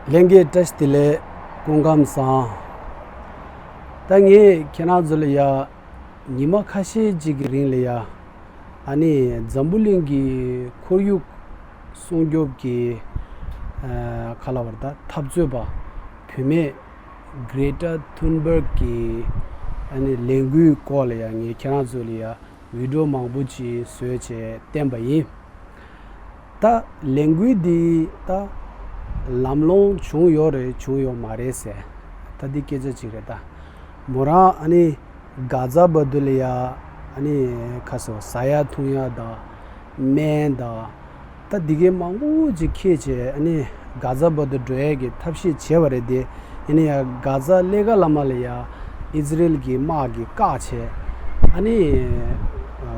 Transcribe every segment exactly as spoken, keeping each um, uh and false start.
ལྷན་རྒྱས་བཀྲ་ཤིས་བདེ་ལེགས། སྐུ་ཁམས་བཟང་། ད་ངས་ཁྱེད་རང་ཚོ་ལ་ཡ་ཉི་མ་ཁ་ཤས་ཅིག་གི་རིང་ལ་ཡ་ཨ་ནི་འཛམ་བུ་གླིང་གི་ཁོར་ཡུག་སྲུང་སྐྱོབ་ཀྱི་ཨ་ག་ལབ་དགོས་རེད། ད་འཐབ་རྩོད་པ་བུད་མེད་Greta Thunberg གི་ཨ་ནི་ལས་འགུལ་སྐོར་ལ་ཡ་ངས་ཁྱེད་རང་ཚོ་ལ་ཡ་བི་ཌིའོ་མང་པོ་ཅིག་བཟོས་བྱས་བསྟན་པ་ཡིན། ད་ལས་འགུལ་འདི་ད་ལམ་ལྷོང་བྱུང་ཡོད་རེད་བྱུང་ཡོད་མ་རེད་ཟེར། ད་འདི་སྐད་ཆ་ཅིག་རེད། ད་མོ་རང་ཨ་ནི་གྷ་ཛ་བར་དུ་ལ་ཡ་ཨ་ནི་ཁ་སོ་ཟ་ཡ་འཐུང་ཡ་དང་སྨན་དང་ད་འདི་གའི་མང་པོ་ཅིག་ཁྱེར་བྱས་ཨ་ནི་གྷ་ཛ་བར་དུ་འགྲོ་ཡ་གི་ཐབས་ཤེས་བྱས་པ་རེད་དེ། ཡིན་ན་ཡང་གྷ་ཛ་ལས་ཀ་ལ་མ་ལ་ཡ་ཨི་ཛི་རེལ་གྱི་དམག་གིས་བཀག་བྱས་ཨ་ནི་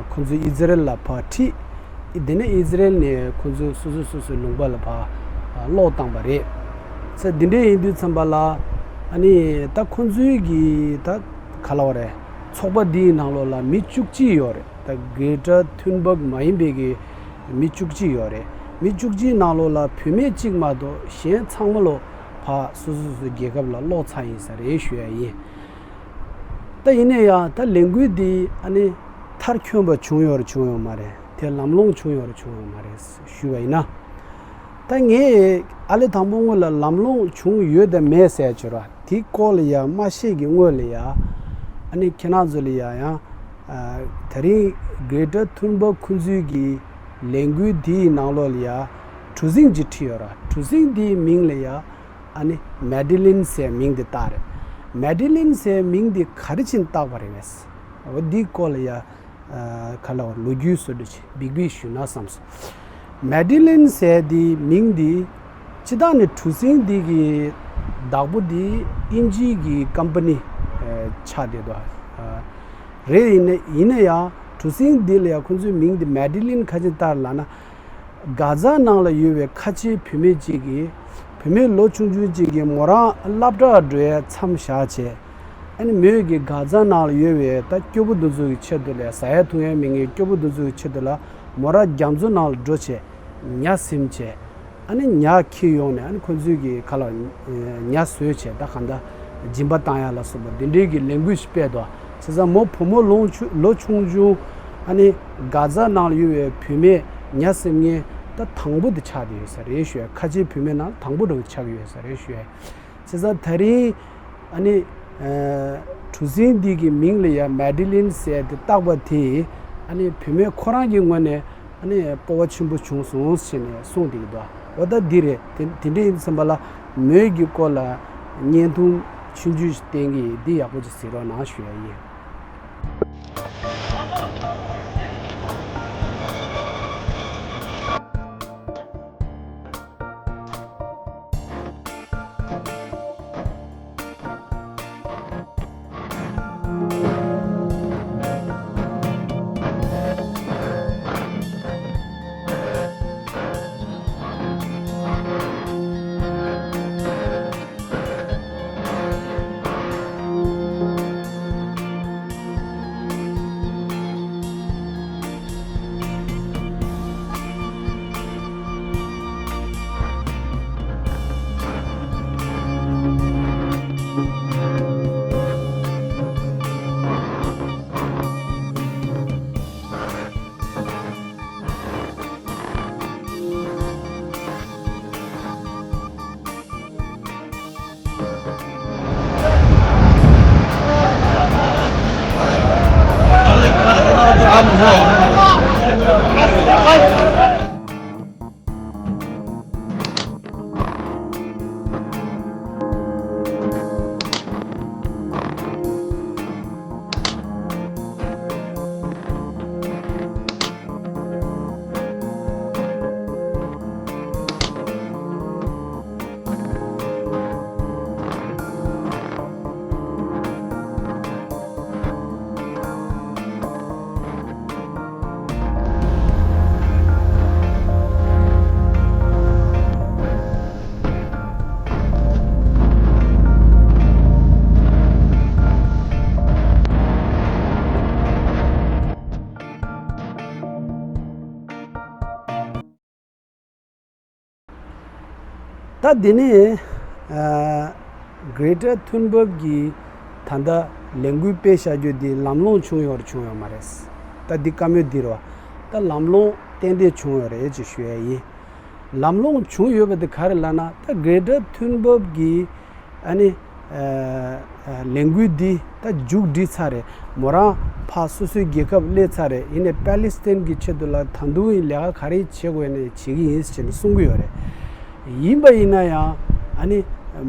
ཁོ་ཚོས་ཨི་ཛི་རེལ་ལ་ཕར་ཁྲིད། དེ་ནས་ཨི་ཛི་རེལ་ནས་ཁོ་ཚོས་སོ་སོ་སོ་སོའི་ལུང་པ་ལ་ཕར་སློག་བཏང་པ་རེད། ཚེ་འདི་འདྲ་ཡིན་དུས་ཙམ་པ་ལ་ཨ་ནི་ད་ཁོ་ཚོའི་གི་ད་ག་ལབ་དགོས་རེད། ཚོགས་པ་འདིའི་ནང་ལོགས་ལ་མི་བཅུ་གཅིག་ཡོད་རེད། ད་གྷེ་ཊ་ཐུན་སྦག་མ་ཡིན་པའི་གི་མི་བཅུ་གཅིག་ཡོད་རེད། མི་བཅུ་གཅིག་ནང་ལོགས་ལ་བུད་མེད་གཅིག་མ་གཏོགས་གཞན་ཚང་མ་ལོ་ཕར་སོ་སོ་སོའི་རྒྱལ་ཁབ་ལ་སློག་ཚར་ཡིན་ས་རེད་ཞུ་ཡ་ཡིན། ད་ཡིན་ན་ཡང་ད་ལས་འགུལ་འདི་ཨ་ནི་མཐར་འཁྱོལ་བ་བྱུང་ཡོད་རེད་བྱུང་ཡོད་མ་རེད། དེ་ལམ་ལྷོང་བྱུང་ཡོད་རེད་བྱུང་ཡོད་མ་རེད་ཞུས་པ་ཡིན་ན། ད་ངས་ཨ་ལེ་དང་པོ་སྔོན་ལ་ལམ་ལྷོང་བྱུང་ཡོད་དམ་མེད་ཟེར་བྱོས་ར། དེའི་སྐོར་ལ་ཡང་མ་བཤད་ཀྱི་སྔོན་ལ་ཡང་ཨ་ནི་ཁྱེད་རང་ཚོ་ལ་ཡང་ཡང་ཨ་དེ་རིང་གྷེ་ཊ་ཐུན་སྦག་ཁོ་ཚོའི་གི་ལས་འགུལ་དེའི་ནང་ལོགས་ལ་ཡང་གྲུ་གཟིངས་ཅིག་བྲིས་ཡོད་ར། གྲུ་གཟིངས་དེའི་མིང་ལ་ཡང་ཨ་ནི་མེ་ཌི་ལིན་ཟེར་མིང་དེ་བཏགས་རེད། མེ་ཌི་ལིན་ཟེར་མིང་དེ་ག་རེ་བྱས་ནས་བཏགས་པ་རེད་པས། འོ་འདིའི་སྐོར་ལ་ཡང་ཨ་ག་ལ་བ་ལོ་རྒྱུས་བཟོ་འདྲ་ཅིག་འབིག་འབིག་ཞུས་ན་བསམས་སོང་། མེ་ཌི་ལིན་ཟེར་དེའི་མིང་འདི་སྤྱིར་བཏང་ནས་གྲུ་གཟིངས་འདི་གི་བདག་པོ་འདི་དབྱིན་ཇིའི་གི་ཀམ་པ་ནི་ཨ་ཆགས་བསྡད་འདུག་ཨ། རེད། ཡིན་ན་ཡིན་ན་ཡང་གྲུ་གཟིངས་འདི་ལ་ཡང་ཁོང་ཚོའི་མིང་འདི་མེ་ཌི་ལིན་ག་རེ་བྱས་ནས་བཏགས་རེད་ལབ་ན། གྷ་ཛ་ནང་ལ་ཡོད་པའི་ཁ་ཆེའི་བུད་མེད་ཅིག་གིས་བུད་མེད་ལོ་ཆུང་ཆུང་ཅིག་གིས་མོ་རང་སློབ་གྲྭར་འགྲོ་ཡའི་མཚམས་བཞག་བྱས། ཨ་ནི་མོས་ཀྱི་གྷ་ཛ་ནང་ལ་ཡོད་པའི་ད་སྐྱོ་པོ་འདི་ཚོ་གི་ཆེད་དུ་ལ་ཟ་ཡ་འཐུང་ཡ་མེད་མཁན་སྐྱོ་པོ་འདི་ཚོ་གི་ཆེད་དུ་ལ་མོ་རང་རྒྱ་མཚོ་ནང་ལ་འགྲོ་བྱས་ཉ་ཟིན་བྱས། ཨ་ནི་ཉ་འཁྱེར་ཡོང་ནས་ཨ་ནི་ཁོ་ཚོས་ཀྱི་ཁ་ལ་ཉ་བཟོས་བྱས་ད་གང་ལྟར་སྦྱིན་པ་བཏང་ཡ་ལ་སོགས་པ་འདི་འདྲའི་གི་ལས་འགུལ་ཞིག་སྤེལ་འདུག་བྱས་ཙང་མོ་བུ་མོ་ལོ་ཆུ་ལོ་ཆུང་ཆུང་ཨ་ནི་གྷ་ཛ་ནང་ལ་ཡོད་པའི་བུད་མེད་ཉ་ཟིན་མཁན་ད་དང་པོ་དེ་ཆགས་བསྡད་ཡོད་ས་རེད་ཞུ་ཡ། ཁ་ཆེའི་བུད་མེད་ནང་དང་པོ་འདྲ་བོ་ཆགས་ཡོད་ས་རེད་ཞུ་ཡ། བྱས་ཙང་ད་རིང་ཨ་ནི་ཨ་གྲུ་གཟིངས་འདི་གི་མིང་ལ་ཡང་མེ་ཌི་ལིན་ཟེར་ཏེ་བཏགས་པ་དེས་ཨ་ནི་བུད་མེད་ཁོ་རང་གི་ངོས་ནས་ཨ་ནི་སྤོབས་པ་ཆེན་པོ་བྱུང་སོང་ཟེར་ནས་གསུངས་བསྡད་ཀྱི་འདུག་འོ་ད་འདི་རེད། དེ་དེ་འདྲ་ཡིན་བསམ་པ་ལ་མོས་ཀྱི་སྐོར་ལ་བརྙན་ཐུང་ཆུང་ཆུང་ཞིག་བསྟན་གྱི་ཡིན། འདི་ཡག་པོ་ཅིག་གཟིགས་རོགས་གནང་ཞུ་ཡ་ཡིན། ད་འདི་ནས་ Greater Thunberg གི་ད་ལྟ་ལས་འགུལ་སྤེལ་བཞག་རྒྱུ་འདི་ལམ་ལྷོང་བྱུང་ཡོད་རེད་བྱུང་ཡོད་མ་རེད། ད་འདི་བཀའ་མོལ་འདི་རེད་བ། ད་ལམ་ལྷོང་ཏན་ཏན་བྱུང་ཡོད་རེད་ཅེས་ཞུ་ཡ་ཡིན། ལམ་ལྷོང་བྱུང་ཡོད་པ་དེ་ག་རེ་ལབ་ན། ད་Greater Thunberg གི་ཨ་ནི་ལས་འགུལ་འདི་ད་མཇུག་སྒྲིལ་ཚར་རེད། མོ་རང་ཕར་སོ་སོའི་རྒྱལ་ཁབ་སླེབས་ཚར་རེད། ཡིན་ནའི་པ་ལི་སི་ཐན་གྱི་ཆེད་དུ་ལ་ད་དུང་ཡིན་ལས་ཀ་ག་རེ་བྱེད་དགོས་ནས་བྱེད་ཀྱི་ཡིན་ཟེར་ནས་གསུང་གི་ཡོད་རེད། ཡིན་པ་ཡིན་ན་ཡང་ཨ་ནི་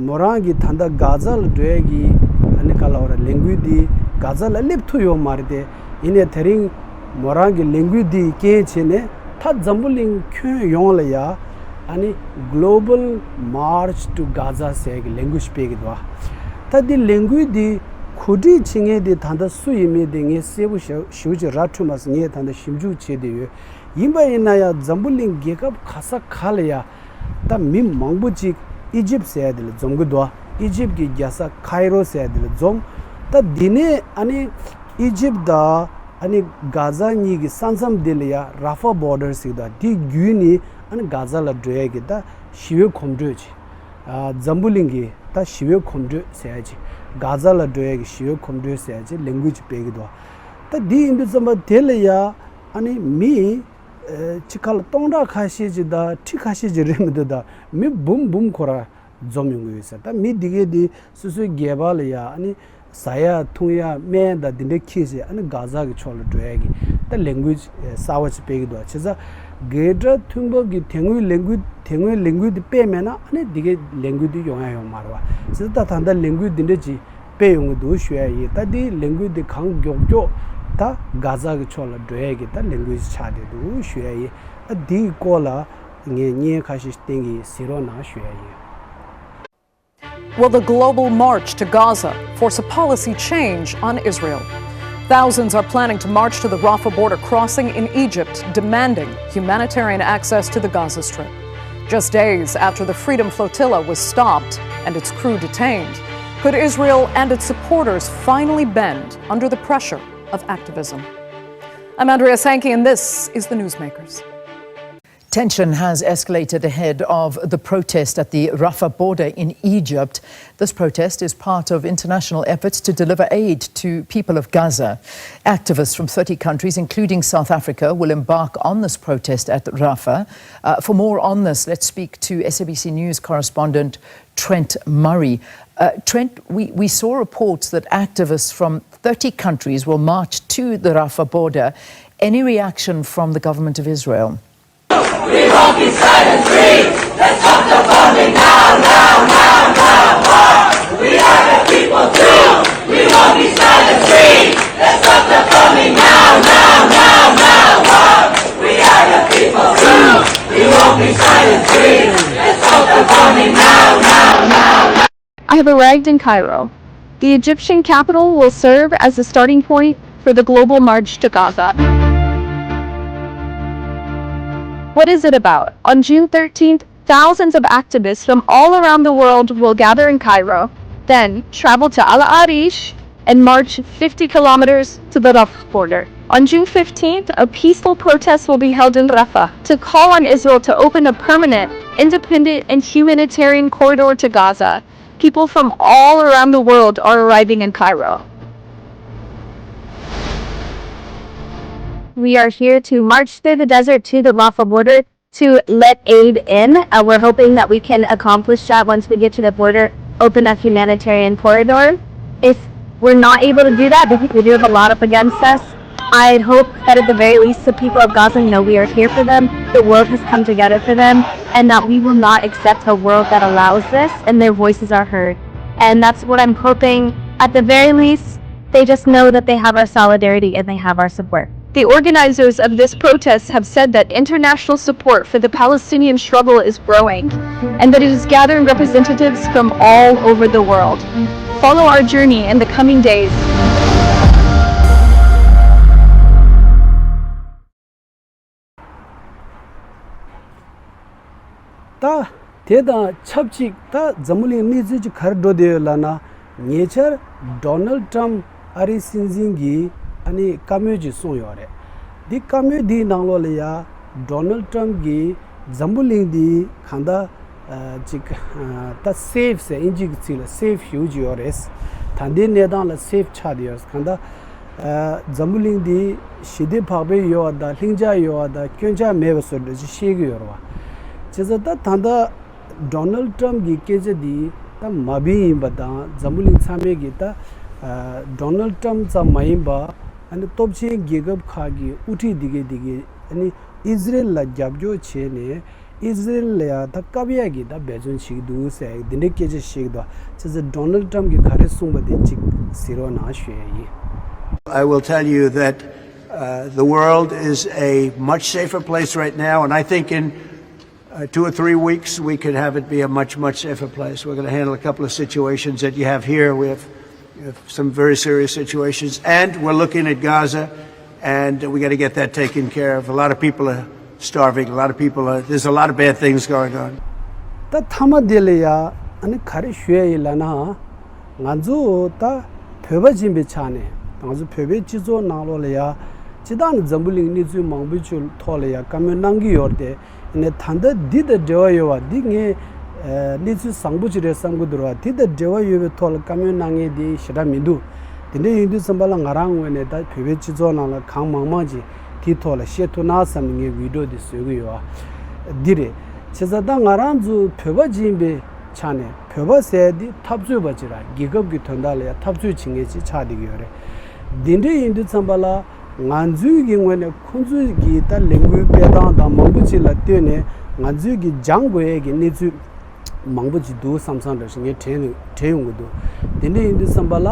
མོ་རང་གི་ད་ལྟ་གྷ་ཛ་ལ་འགྲོ་ཡ་གི་ཨ་ནི་ག་ལབ་ར་ལས་འགུལ་འདི་གྷ་ཛ་ལ་སླེབས་ཐུབ་ཡོད་མ་རེད་དེ། ཡིན་ནའི་དེ་རིང་མོ་རང་གི་ལས་འགུལ་འདི་རྐྱེན་བྱས་ནས་ད་འཛམ་བུ་གླིང་ཁྱོན་ཡོངས་ལ་ཡ་ཨ་ནི་Global March to Gaza ཟེར་གི་ལས་འགུལ་ཞིག་སྤེལ་གི་འདུག་ད་འདི་ལས་འགུལ་འདི་གོ་སྒྲིག་བྱེད་མཁན་འདི་ད་ལྟ་སུ་ཡིན་མིན་དེ་ངས་གསལ་པོ་ཞེ་ཞེ་པོ་ཅིག་ར་འཕྲོད་མ་སོང་། ངས་ད་ལྟ་ཞིབ་འཇུག་བྱས་བསྡད་ཡོད། ཡིན་པ་ཡིན་ན་ཡང་འཛམ་བུ་གླིང་རྒྱལ་ཁབ་ག་ས་ག་ལ་ཡ་ད་མི་མང་པོ་ཅིག་ཨི་ཇིབ་ཟེར་ཡ་དེ་ལ་འཛོམས་ཀྱི་འདུག་ཨི་ཇིབ་ཀྱི་རྒྱལ་ས་ཁའི་རོ་ཟེར་ཡ་དེ་ལ་འཛོམས། ད་འདི་ནས་ཨ་ནི་ཨི་ཇིབ་དང་ཨ་ནི་གྷ་ཛ་གཉིས་ཀྱི་ས་མཚམས་དེ་ལ་ཡ་ར་ཧྥ་བོར་ཌར་ཟེར་གྱི་འདུག་དེ་བརྒྱུད་ནས་ཨ་ནི་གྷ་ཛ་ལ་འགྲོ་ཡ་གི་ད་ཞི་བའི་གོམ་བགྲོད་ཅིག་ཨ་འཛམ་བུ་གླིང་གི་ད་ཞི་བའི་གོམ་བགྲོད་ཟེར་ཡ་ཅིག་གྷ་ཛ་ལ་འགྲོ་ཡ་གི་ཞི་བའི་གོམ་བགྲོད་ཟེར་ཡ་ཅིག་ལས་འགུལ་ཅིག་སྤེལ་གྱི་འདུག་ད་འདི་ཡིན་དུས་ཙམ་པ་དེ་ལ་ཡ་ཨ་ནི་མི་ཨ་ཅི་ཁ་ལ་སྟོང་ཕྲག་ཁ་ཤས་ཅིག་དང་ཁྲི་ཁ་ཤས་ཅིག་རེད་མི་འདུག་ད་མི་འབུམ་འབུམ་ཁོ་ར་འཛོམས་ཡོང་གི་ཡོད་ཟེར། ད་མི་འདི་གས་འདི་སོ་སོའི་སྒལ་པ་ལ་ཡ་ཨ་ནི་ཟ་ཡ་འཐུང་ཡ་སྨན་དང་འདི་འདྲ་འཁྱེར་བྱས་ཨ་ནི་གྷ་ཛ་གི་ཕྱོགས་ལ་འགྲོ་ཡ་གི་ད་ལས་འགུལ་གསར་བ་ཅིག་སྤེལ་གི་འདུག་བྱས་ཙང་གྷེ་ཊར་ཐུན་བྷག་གི་དེ་སྔོན་ལས་འགུལ་དེ་སྔོན་ལས་འགུལ་འདི་སྤེལ་མེད་ན་ཨ་ནི་འདི་གས་ལས་འགུལ་འདི་ཡོང་ཡ་ཡོད་མ་རེད་བ། བྱས་ཙང་ད་ད་ལྟ་ལས་འགུལ་འདི་འདྲ་ཅིག་སྤེལ་ཡོང་གི་འདུག་ཞུ་ཡ་ཡིན། ད་འདི་ལས་འགུལ་འདི་གང་མགྱོགས་མགྱོགས་ད་གྷ་ཛ་གི་ཕྱོགས་ལ་འགྲོ་ཡ་གི་ད་ལས་འགུལ་ཅིག་ཆགས་བསྡད་འདུག་ཞུ་ཡ་ཡིན། ད་འདིའི་སྐོར་ལ་ངས་བརྙན་ཁ་ཤས་ཤིག་བསྟན་གི་གཟིགས་རོགས་གནང་ཞུ་ཡ་ཡིན། Will the global march to Gaza force a policy change on Israel? Thousands are planning to march to the Rafah border crossing in Egypt, demanding humanitarian access to the Gaza Strip. Just days after the Freedom Flotilla was stopped and its crew detained, could Israel and its supporters finally bend under the pressure of activism? I'm Andrea Sankey, and this is The Newsmakers. Tension has escalated ahead of the protest at the Rafah border in Egypt. This protest is part of international efforts to deliver aid to people of Gaza. Activists from thirty countries, including South Africa, will embark on this protest at Rafah. Uh, for more on this, let's speak to S A B C News correspondent Trent Murray. Uh, Trent, we, we saw reports that activists from thirty countries will march to the Rafah border. Any reaction from the government of Israel? We won't be silent, free. Let's stop the bombing now, now, now, now, war. We are the people too. We won't be silent, free. Let's stop the bombing now, now, now, now, war. We are the people too. We won't be silent, free. Let's stop the bombing now, now, now, now. I have arrived in Cairo. The Egyptian capital will serve as a starting point for the global march to Gaza. What is it about? On June thirteenth, thousands of activists from all around the world will gather in Cairo, then travel to Al Arish and march fifty kilometers to the Rafah border. On June fifteenth, a peaceful protest will be held in Rafah to call on Israel to open a permanent, independent, and humanitarian corridor to Gaza. People from all around the world are arriving in Cairo. We are here to march through the desert to the Rafah border to let aid in. Uh, we're hoping that we can accomplish that once we get to the border, open a humanitarian corridor. If we're not able to do that, because we do have a lot up against us, I hope that at the very least the people of Gaza know we are here for them, the world has come together for them, and that we will not accept a world that allows this and their voices are heard. And that's what I'm hoping. At the very least, they just know that they have our solidarity and they have our support. The organizers of this protest have said that international support for the Palestinian struggle is growing and that it is gathering representatives from all over the world. Follow our journey in the coming days. ད་དེ་དང་ཆབས་ཅིག་ད་འཛམ་བུ་གླིང་གནས་ཚུལ་ཅིག་ག་རེ་འགྲོ་བསྡད་ཡོད་ལབ་ན། ཉེ་ཆར་ཌོ་ནལ་ཊམ་ཨ་རིའི་སྲིད་འཛིན་གྱིས་ཨ་ནི་བཀའ་མོལ་ཅིག་གསུངས་ཡོད་རེད། འདི་བཀའ་མོལ་འདིའི་ནང་ལོགས་ལ་ཡ་ཌོ་ནལ་ཊམ་གྱིས་འཛམ་བུ་གླིང་འདི་གང་ལྟར་ ཅིག་ད་སེབ་ཟེར་ཨིན་ཇི་གི་ཚིག་ལ་སེབ་ཞེ་པོ་ཅིག་ཡོད་རེད། ད་ལྟའི་གནས་སྟངས་ལ་སེབ་ཆགས་བསྡད་ཡོད་རེད། གང་ལྟར་འཛམ་བུ་གླིང་འདི་ཞི་བདེ་བག་ཕེབས་ཡོད་པ་དང་ལྷིང་འཇགས་ཡོད་པ་དང་སྐྱོན་ཆག་མེད་པ་བཟོ་འདྲ་ཅིག་བཤད་ཀྱི་ཡོད་རེད་བ། བྱས་ཙང་ད་ད་ལྟ་ཌོ་ནལ་ཊམ་གྱི་སྐད་ཆ་འདི་ད་མ་བིན་ཡིན་པ་དང་འཛམ་བུ་གླིང་ཚང་མས་ཀྱི་ད་ཌོ་ནལ་ཊམ་ཙམ་མ་ཡིན་པ་ཨ་ནི་སྟོབས་ཆེན་རྒྱལ་ཁབ་ཁག་གི་དབུ་ཁྲིད་འདི་གས་འདི་གས་ཨ་ནི་ཨི་ཟི་རེལ་ལ་རྒྱབ་སྐྱོར་བྱས་ནས། ཨི་ཟི་རེལ་ལ་ཡང་ད་བཀབ་ཡག་གི་ད་འབད་བརྩོན་བྱེད་ཀྱི་འདུག་ཟེར་འདི་འདྲའི་སྐད་ཆ་བཤད་ཀྱི་འདུག་བྱས་ཙང་ཌོ་ནལ་ཊམ་གྱིས་ག་རེ་གསུངས་པ་དེ་གཅིག་གཟིགས་རོགས་གནང་ཞུ་ཡ་ཡིན། I will tell you that uh, the world is a much safer place right now, and I think in uh, two or three weeks we could have it be a much, much safer place. We're going to handle a couple of situations that you have here. We have some very serious situations, and we're looking at Gaza, and we got to get that taken care of. A lot of people are starving. A lot of people are, there's a lot of bad things going on. ད་མཐའ་མ་དེ་ལ་ཡ་ཨ་ནི་ག་རེ་ཞུ་ཡ་ཡིན་ལབ་ན། ང་ཚོ་ད་བོད་པ་ཡིན་པའི་ཆ་ནས་ང་ཚོ་བོད་པའི་སྤྱི་ཚོགས་ནང་ལོགས་ལ་ཡ་སྤྱི་བཏང་ནས་འཛམ་བུ་གླིང་གནས་ཚུལ་མང་པོའི་ཐོག་ལ་ཡ་བཀའ་མོལ་གནང་གི་ཡོད་རེད་དེ། ནས་ད་ལྟ་འདི་དང་འབྲེལ་བ་ཡོད་པ་འདི་ངས་གནས་ཚུལ་བཟང་པོ་ཅིག་རེད་བསམ་གྱི་འདུག་ར། འདི་དང་འབྲེལ་བ་ཡོད་པའི་ཐོག་ལ་བཀའ་མོལ་གནང་མཁན་འདི་ཞེ་དྲག་མི་འདུག་དེ་འདྲ་ཡིན་དུས་ཙམ་པ་ལ་ང་རང་ངོས་ནས་ད་བོད་པའི་སྤྱི་ཚོགས་ནང་ལ་གང་མང་མང་ཅིག་དེའི་ཐོག་ལ་བཤད་ཐུབ་ན་བསམ་ནས་ངས་བི་ཌི་ཡོ་འདི་བཟོ་གི་ཡོད་པ་འདི་རེད། བྱས་ཙང་ད་ང་རང་ཚོ་བོད་པ་ཡིན་པའི་ཆ་ནས་བོད་པ་ཟེར་འདི་འཐབ་རྩོད་པ་ཅིག་ར་རྒྱལ་ཁབ་ཀྱི་དོན་དག་ལ་ཡང་འཐབ་རྩོད་བྱེད་མཁན་ཅིག་ཆགས་བསྡད་ཀྱི་ཡོད་རེད། འདི་འདྲ་ཡིན་དུས་ཙམ་པ་ལ། ང་ཚོའི་གི་ངོས་ནས་ཁོང་ཚོའི་གི་ད་ལས་འགུལ་སྤེལ་སྟངས་དང་མང་པོ་ཅིག་ལ་ལྟོས་ནས་ང་ཚོའི་གི་སྦྱང་དགོས་ཡས་ཀྱི་གནས་ཚུལ་མང་པོ་ཅིག་འདུག་བསམ་བསམ་འདྲ་ཞིག་ངས་དྲན་དྲན་ཡོང་གི་འདུག་དེ་འདྲ་ཡིན་དུས་ཙམ་པ་ལ་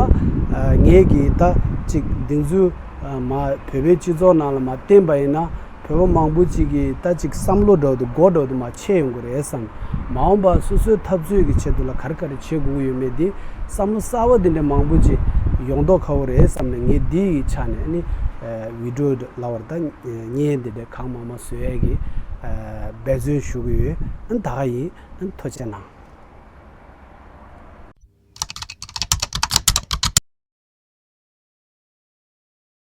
ངས་གི་ད་ཅིག་འདི་ཚོའི་མ་བོད་པའི་སྤྱི་ཚོགས་ནང་ལ་མ་བསྟན་པ་ཡིན་ན་བོད་པ་མང་པོ་ཅིག་གི་ད་ཅིག་བསམ་བློ་འདྲ་བོ་འདུག་མགོ་འདྲ་བོ་འདུག་མ་ཆད་ཡོང་གི་རེད་བསམ། མ་འོངས་པ་སོ་སོའི་འཐབ་རྩོད་ཀྱི་ཆེད་དུ་ལ་ག་རེ་ག་རེ་བྱེད་དགོས་ཀྱི་ཡོད་མེད་འདི་བསམ་བློ་གསར་བ་འདི་འདྲ་མང་པོ་ཅིག་ཡོང་མདོག་ཁ་པོ་རེད་བསམ་ནས་ངས་འདི་ཡི་ཆ་ནས་ནི་བི་ཌི་ཡོ་ལབ་པར་ད་བརྙན་འདི་འདྲ་གང་མང་མང་བཟོ་ཡས་ཀྱི་འབད་བརྩོན་ཞུ་གི་ཡོད། ད་ག་ཡིན། ཐུགས་རྗེ་གནང་།